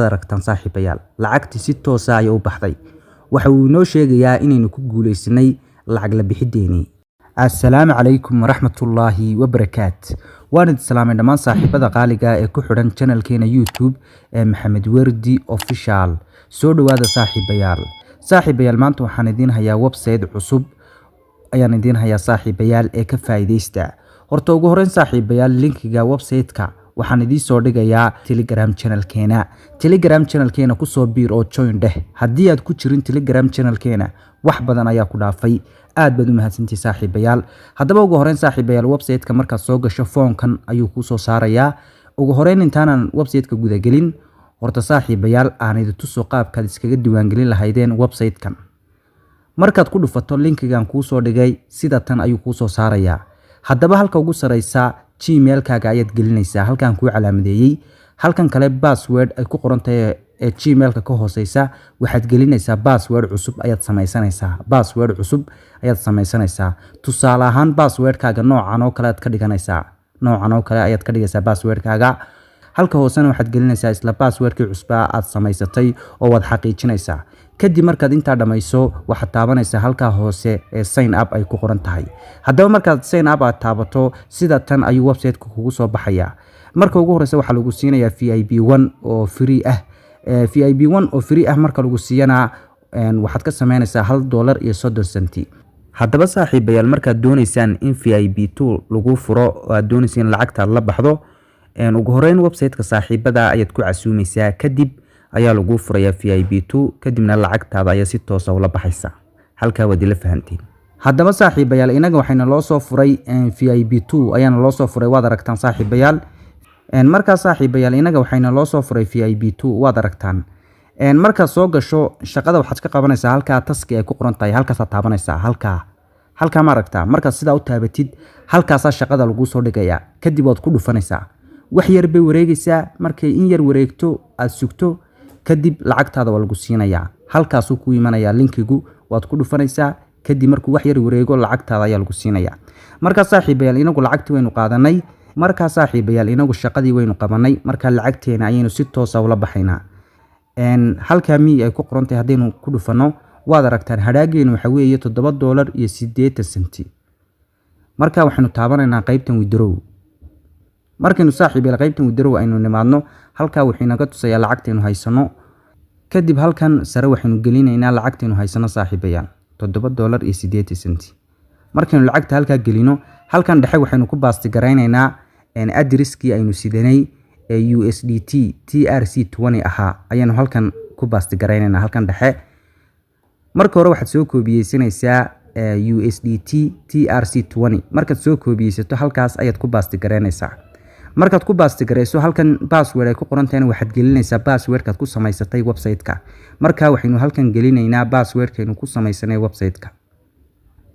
Aragtaan saaxiibayaal, lacagtii si toosa ayay u baxday. Waxa uu inoo sheegayaa inaynu ku guuleysanay lacag la bixideennii. Assalaamu calaykum waraxmatullaahi wabarakaat. Waan idin salaamay dhammaan saaxiibada qaaliga ee ku xidhan channelkeena YouTube ee Maxamed Wardi Official. Soo dhawaada saaxiibayaal. Saaxiibayaal, maanta waxaan idiin hayaa website cusub ayaan idiin hayaa saaxiibayaal, ee ka faa'iidaysta. Horta ugu horreyn saaxiibayaal, linkiga website-ka waxaan idiin soo dhigayaa Telegram channelkeena. Telegram channelkeena kusoo biir oo join dheh. Haddii aad ku jirin Telegram channelkeena, wax badan ayaa ku dhaafay. Aad baad u mahadsantihi saaxiibayaal. Haddaba ugu horreyn saaxiibayaal, website-ka markaad soo gasho foonkan ayuu kuu soo saarayaa. Ugu horreyn intaanan website-ka gudagelin, horta saaxiibayaal, aan idin tuso qaabkaad iskaga diiwaangelin lahaydeen website-kan. Markaad ku dhufato linkigan kuu soo dhigay, sida tan ayuu kuu soo saarayaa. Haddaba halka ugu sareysa Gmail-kaaga ayaad gelinaysaa, halkan kuu calaamadeeyey. Halkan kale password ay ku qoran tahay ee Gmail-ka ka hooseysa waxaad gelinaysaa password cusub ayaad samaysanaysaa. Password cusub ayaad samaysanaysaa. Tusaale ahaan password-kaaga noocan oo kale aad ka dhiganaysaa. Noocan oo kale ayaad ka dhigaysaa password-kaaga. Halka hoosena waxaad gelinaysaa isla password-kii cusbaa aad samaysatay oo waad xaqiijinaysaa. Kadib markaad intaa dhammayso, waxaad taabanaysaa halkaa hoose ee sign up ay ku qoran tahay. Haddaba markaad sign up aad taabato, sida tan ayuu website-ka kugu soo baxayaa. Marka ugu horeysa waxaa lagu siinayaa VIP 1 oo free ah. VIP 1 oo free ah marka lagu siiyana, waxaad ka sameynaysaa $1.30. Haddaba saaxiibayaal, markaad dooneysaan in VIP 2 lagu furo oo aad dooneysa in lacagtaad la baxdo, ugu horreyn website-ka saaxiibada ayaad ku casuumeysaa. Kadib ayaa lagu furayaa VIP 2, kadibna lacagtaada ayaa si toosa ula baxaysa. Halkaa waad ila fahanteen. Haddaba saaxiibayaal, inaga waxayna loo soo furay VIP 2 ayaana loo soo furay, waad aragtaan saaxiibayaal. Markaa saaxiibayaal, inaga waxayna loo soo furay VIP 2, waad aragtaan. Markaad soo gasho, shaqada waxaad ka qabanaysaa halkaa task ay ku qoran tahay. Halkaasaad taabanaysaa, halkaa ma aragtaa? Markaad sidaa u taabatid, halkaasaa shaqada laguu soo dhigayaa. Kadib waad ku dhufanaysaa, wax yar bay wareegaysaa. Markay in yar wareegto, aad sugto, kadib lacagtaada waa lagu siinayaa. Halkaasuu ku imanayaa linkigu, waad ku dhufanaysaa. Kadib markuu wax yar wareego, lacagtaada ayaa lagu siinayaa. Markaa saaxiibayaal, inagu lacagtii waynu qaadanay. Markaa saaxiibayaal, inagu shaqadii waynu qabanay. Markaa lacagteena ayaynu si toosa ula baxaynaa. Halkaa me ay ku qorantahay haddaynu ku dhufano, waad aragtaan, hadhaageenu waxa weeye $7.80. Marka waxaynu taabanaynaa qeybtan withdraw. Markaynu saaxiibayaal qeybtan withdraw aynu nimaadno, halkaa wuxuu inaga tusayaa lacagtaynu haysano. Kadib halkan sare waxaynu gelinaynaa lacagtaynu haysano saaxiibayaal, $7.80. Markaynu lacagta halkaa gelino, halkan dhexe waxaynu ku paste garaynaynaa addresskii aynu sidanay ee USDT TRC 20 ahaa ayaanu halkan ku paste garaynaynaa halkan dhexe. Marka hore waxaad soo koobiyeysanaysaa USDT TRC 20. Markaad soo koobiyeysato, halkaas ayaad ku paste garaynaysaa. Markaad ku paste garayso, halkan password ay ku qoran tahayna waxaad gelinaysaa passwordkaad ku samaysatay website-ka. Marka waxaynu halkan gelinaynaa passwordkaynu ku samaysanay website-ka.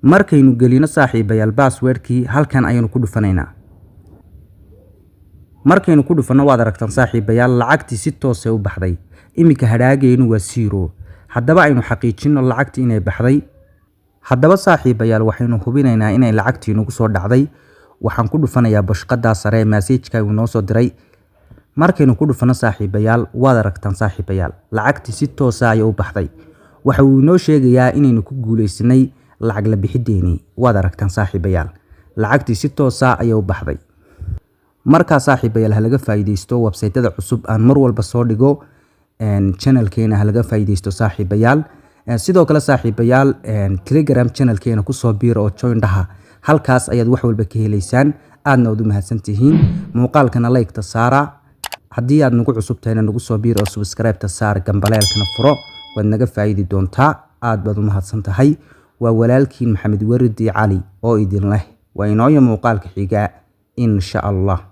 Markaynu gelino saaxiibayaal passwordkii, halkan ayaynu ku dhufanaynaa. Markaynu ku dhufanno, waad aragtaan saaxiibayaal, lacagtii si toosay u baxday. Iminka hadhaageynu waa zero. Haddaba aynu xaqiijino lacagtii inay baxday. Haddaba saaxiibayaal, waxaynu hubinaynaa inay lacagtii nagu soo dhacday. Waxaan ku dhufanayaa bashqadaa sare ee message-ka uu noo soo diray. Markaynu ku dhufano saaxiibayaal, waad aragtaan saaxiibayaal, lacagtii si toosa ayay u baxday. Waxa uu inoo sheegayaa inaynu ku guuleysanay lacag la bixideennii. Waad aragtaan saaxiibayaal, lacagtii si toosa ayay u baxday. Markaa saaxiibayaal, ha laga faa'iidaysto website-yada cusub aan mar walba soo dhigo channelkeena. Ha laga faa'iidaysto saaxiibayaal. Sidoo kale saaxiibayaal, Telegram channelkeena kusoo biira oo join dhaha. Halkaas ayaad wax walba ka heleysaan. Aadna waad u mahadsantihiin. Muuqaalkana like-ta saara. Haddii aad nagu cusub tahayna, nagu soo biir oo subscribe-ta saar, gambaleelkana furo. Waad naga faa'iidi doontaa. Aad baad u mahadsan tahay. Waa walaalkiin Maxamed Wardi Cali oo idin leh waa inooyo muuqaalka xiga, insha Allah.